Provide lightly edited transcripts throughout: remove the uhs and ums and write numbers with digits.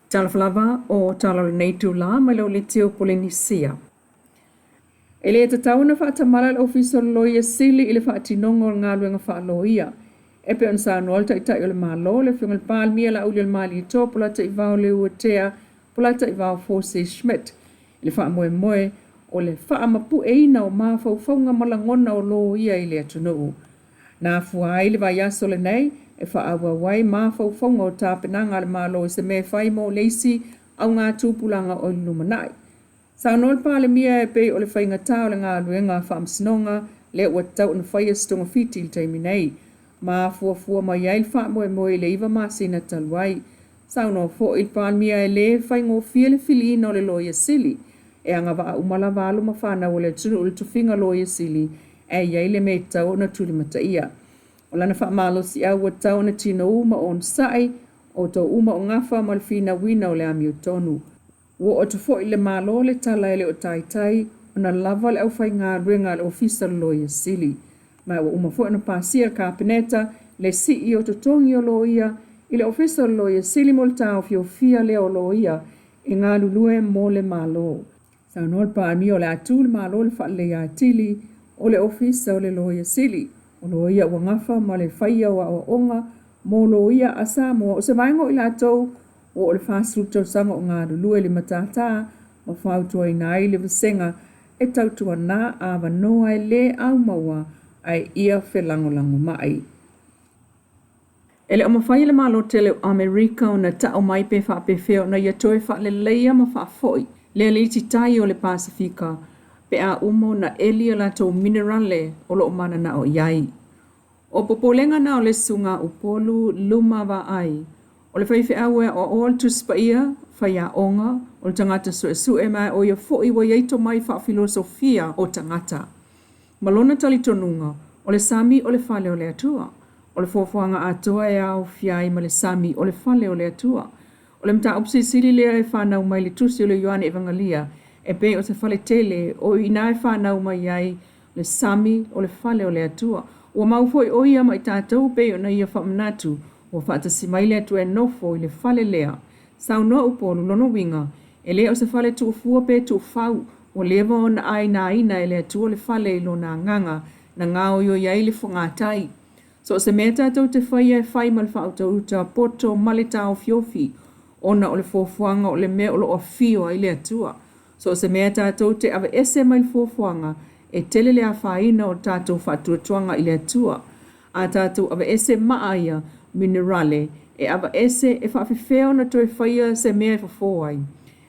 Talofa lava o tala o lenei itulā mai le Auleti o Polenisia. E le tatau ona faatamala le Ofisa o le Loia Sili i le faatinoga o le galuega faaloia. E pei ona saunoa le Taitai o le Malo, le Afioga i le Palemia Laaulialemalietoa Polataivao Leuatea Polataivao Fosi Schmidt i le faamoemoe o le faamapueina o mafaufauga ma lagona o loia i le atunuu. Na afua ai le vaiaso lenei e faaauau ai mafaufauga o tapenaga a le Malo i se mea e fai mo le isi augatupulaga o i le lumanai. Saunoa le Palemia e pei o le faigata o le galuega a faamasinoga lea ua tatau ona faia se togafiti i le taimi nei, ma afuafua mai ai le faamoemoe i le 9 masina talu ai. Saunoa foi le Palemia e le faigofie le filiina o le Loia Sili, e agavaa uma lava alo ma fanau a le atunuu i le tofiga Loia Sili ae i ai le mea e tatau ona tulimataia. O lana faamalosiau ua tatau ona tinou ma onosai, outou uma o gafa ma le finauina o le amiotonu. Ua oo atu foi i le Malo le tala e le o taitai ona lava le aufaigaluega a le Ofisa o le Loia Sili. Ma ua uma foi ona pasia e le Kapeneta le sii o totogi o loia i le Ofisa o le Loia Sili mo le taofiofia lea o loia e galulue mo le Malo. Saunoa le Palemia o le a tu le Malo i le faaleleia atili o le Ofisa o le Loia Sili. O loia ua gafa ma le faia o aoaoga mo loia a Samoa, o se vaega o i latou ua oo i le 40 tausaga o galulue i le matata ma fautuaina ai le vasega e tautuana avanoa e le aumaua ae ia felagolagomai. E le o mafai e le Malo tele o Amerika ona ta'u mai pe faapefea ona ia toe faaleleia ma faafoi le aliti tai o le Pasefika pe a uma ona eli a latou minerale o lo o mananao i ai. O popolega na o le Susuga Upolu Luma Vaai, o le faifeau e aoaoa le Tusi Paia, faiaoga, o le tagata suesue ma o ia foi ua i ai tomai faafilosofia o tagata. Ma lona talitonuga, o le sami o le fale o le Atua. O le fuafuaga atoa e aofia ai ma le sami o le fale o le Atua. O le mataupu silisili lea e fanau mai le tusi o le Ioane Evangalia e pei o se fale tele o i ina e fanau mai ai le sami o le fale o le Atua. Ua mau foi o ia ma i tatou pei ona ia faamanatu ua faatasi mai le Atua e nofo i le fale lea. Saunoa Upolu, lona uiga, e le o se fale tuufua pe tuufau, ua leva ona ainaina e le Atua le fale i lona agaga na gaoioi ai le fogatai. So o se mea tatou te faia e fai ma le faautauta poto ma le taofiofi, ona o le fuafuaga o le mea o lo o afio ai le Atua. So o se mea tatou te aveese mai le fuafuaga, e tele le afaina o le tatou faatuatuaga i le Atua. A tatou aveese maa ia minerale, e aveese e faafefea ona toe faia se mea e fofo ai?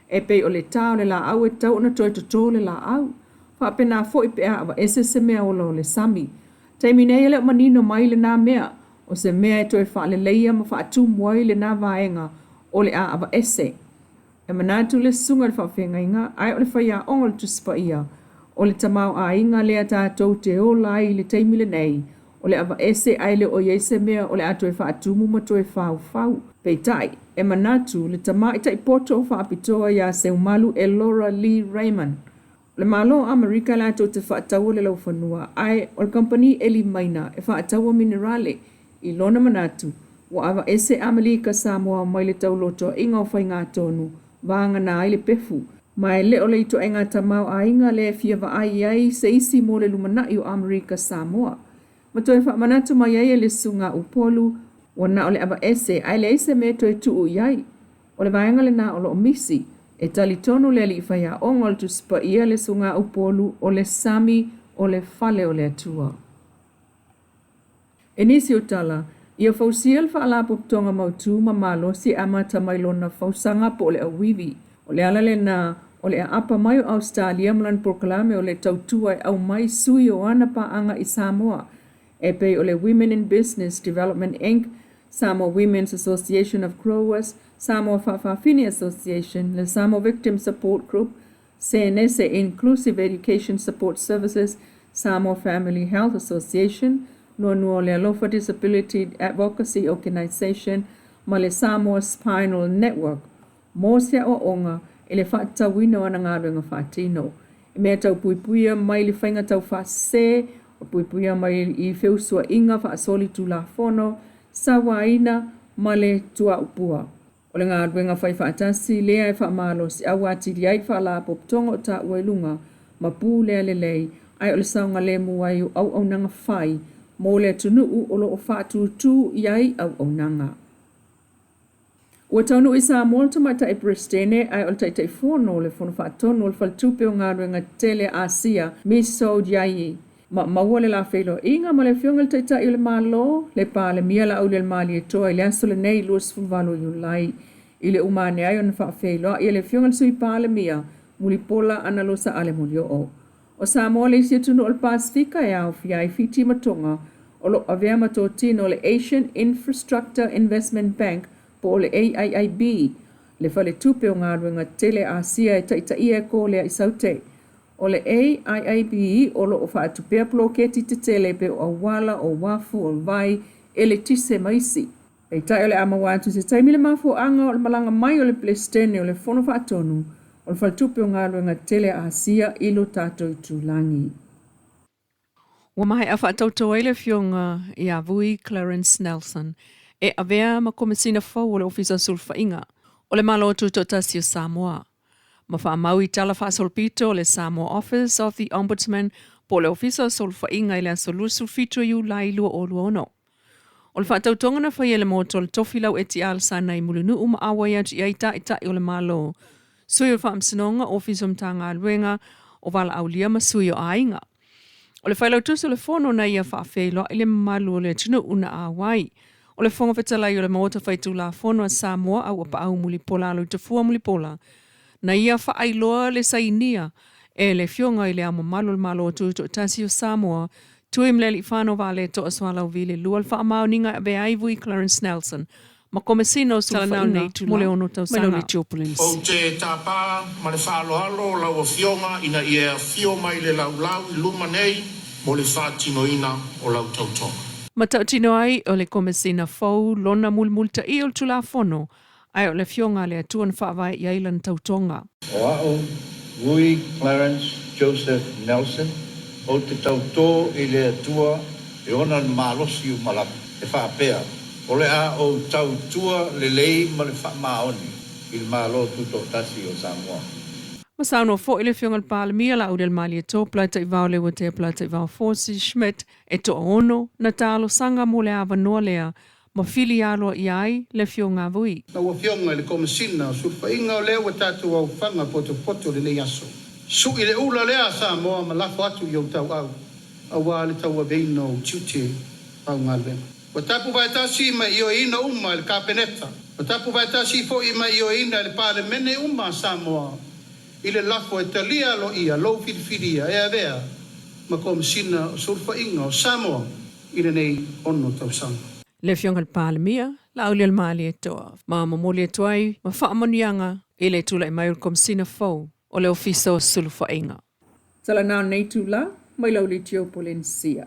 E pei o le ta o le laau e tatau ona toe toto le laau. Faapena foi pe a aveese se mea ola o le sami. Taimi nei e le o manino mai lena mea, o se mea e toe faaleleia ma faatumu ai lena vaega o le a aveese. E manatu le susuga i le faafeagaiga, ae o le faiaoga o le Tusi Paia, o le tamaoaiga lea tatou te ola ai i le taimi lenei, o le aveese ae le o i ai se mea o le a toe faatumu ma toe faufau. Peitai, e manatu le tamaitai poto faapitoa ia Seumalu Elora Lee Raymond, o le Malo o Amerika latou te faataua le laufanua, ae o le kamupani eli maina e faataua minerale. I lona manatu, ua aveese Amelika Samoa mai le taulotoa'iga o faigatonu, vagana ai le pefu, ma e le o le ituaiga tamaoaiga lea e fia vaai i ai se isi mo le lumana'i o Amerika Samoa. Ma toe faamanatu mai ai e le Susuga Upolu, ua na o le aveese ae leai se mea e toe tuu i ai. O le vaega lena o lo o misi. E talitonu le alii faiaoga o le Tusi Paia le Susuga Upolu o le sami o le fale o le Atua. I nisi o tala, ia fausia le Faalapotopotoga Mautu ma malosi e amata mai lona fausaga po o le auivi. O le ala lena o le aapa mai o Ausetalia ma lana polokalame o le tautua e aumai sui o ana paaga i Samoa e pei o le Women in Business Development Inc, Samoa Women's Association of Growers, Samoa Faafafine Association, le Samoa Victim Support Group, Senese Inclusive Education Support Services, Samoa Family Health Association, Nuanua o le Alofa Disability Advocacy Organisation ma le Samoa Spinal Network mo se aoaoga i le faatatauina o ana galuega faatino. I mea tau puipuia mai le faiga taufaasese, o puipuia mai i feusuaiga faasolitulafono, sauaina ma le tuaupua. O le galuega faifaatasi lea e faamalosiau atili ai Faalapotopotoga o taua i luga ma pulea lelei, ae o le saogalemu ai o auaunaga fai mo le atunuu o lo o faatūtū i ai auaunaga. Ua taunuu i Samoa le Tamaitai Peresetene ae o le Taitaifono o le Fono Faatonu o le Faletupe o Galuega Tetele a Asia, Miss Sow Diaye, ma maua le la feiloaiga ma le Afioga i le Taitai o le Malo, le Palemia Laaulialemalietoa i le aso lenei 28 Iulai, i le uma ane ai ona faafeiloai e le Afioga i le Sui Palemia, Mulipola Anarosa Ale Molioo. O Samoa le isi atunuu o le Pasefika e aofia ai Fiti ma Toga o lo o avea ma totino o le Asian Infrastructure Investment Bank po o le AIIB, le faletupe o galuega tetele a Asia e taitaia e Kolea i Saute. O le AIIB o lo o faatupea poloketi tetele pei o auala, o uafu, o vai, eletise ma isi. Peitai o le a maua atu i se taimi le mafuaaga o le malaga mai o le Peresetene o le Fono Faatonu o le Faletupe o Galuega Tetele a Asia i lo tatou itulagi. Ua maea faatauto ai le Afioga ia Vui Clarence Nelson e avea ma Komesina fou o le Ofisa o Sulufaiga o le Malo Tutoatasi o Samoa, ma faamau i tala faasolopito o le Samoa Office of the Ombudsman po o le Ofisa o Sulufaiga i le aso 27 o Iulai 2026. O le faatautoga na faia e le Maota o le Tofilau Eti Alesana i Mulinuu ma auai atu i ai Taitai o le Malo, Sui o le Faamasinoga, Ofisa o Matagaluega o Valaaulia ma Sui o Aiga. O le Failautusi o le Fono na ia faafeiloai le mamalu o le atunuu na auai. O le Fofoga Fetalai o le Maota Faitulafono a Samoa Auapaau Mulipola Aloitafua Mulipola na ia faailoa le sainia e le Afioga i Le Ao Mamalu o le Malo Tutoatasi o Samoa, Tuimalealiifano Vaaletoa Sualauvi le lua le faamaoniga e avea ai Vui Clarence Nelson ma Komesina o Sulufaiga mo le 6 tausaga. Ou te tapa ma le faaaloalo lau Afioga ina ia e afio mai le laulau i luma nei mo le faatinoina o lau tautoga. Matautino ai o le Komesina fou lona mulimulitaia o le Tulafono ae o le Afioga a le Atua na faavae i ai lana tautoga. O au, Vui Clarence Joseph Nelson, ou te tautō i le Atua e ona le malosi uma lava, e faapea, o le a ou tautua lelei ma le faamaoni i le Malo Tutoatasi o Samoa. Ma saunoa foi le Afioga i le Palemia Laaulialemalietoa Polataivao Leuatea Polataivao Fosi Schmidt e toaono na talosaga mo le avanoa lea ma fili aloaia ai le Afioga a Vui. Lau Afioga i le Komesina o Sulufaiga o lea ua tatou aofaga potopoto i lenei aso. Sui le ula lea a Samoa ma lafo atu i ou tauau aua le tauaveina o ou tiute pau galuega. Ua tapu vaetasi ma ioeina uma e le Kapeneta, ua tapu vaetasi foi ma ioeina e le Palemene uma a Samoa i le lafo e talia aloaia lou filifilia e avea ma Komesina o Sulufaiga o Samoa i lenei 6 tausaga. Le Afioga i le Palemia, Laaulialemalietoa, ma momoli atu ai ma faamanuiaga i le tulai mai o le Komesina fou o le Ofisa o Sulufaiga. Tala na o nei itula mai Laulitio Polenisia.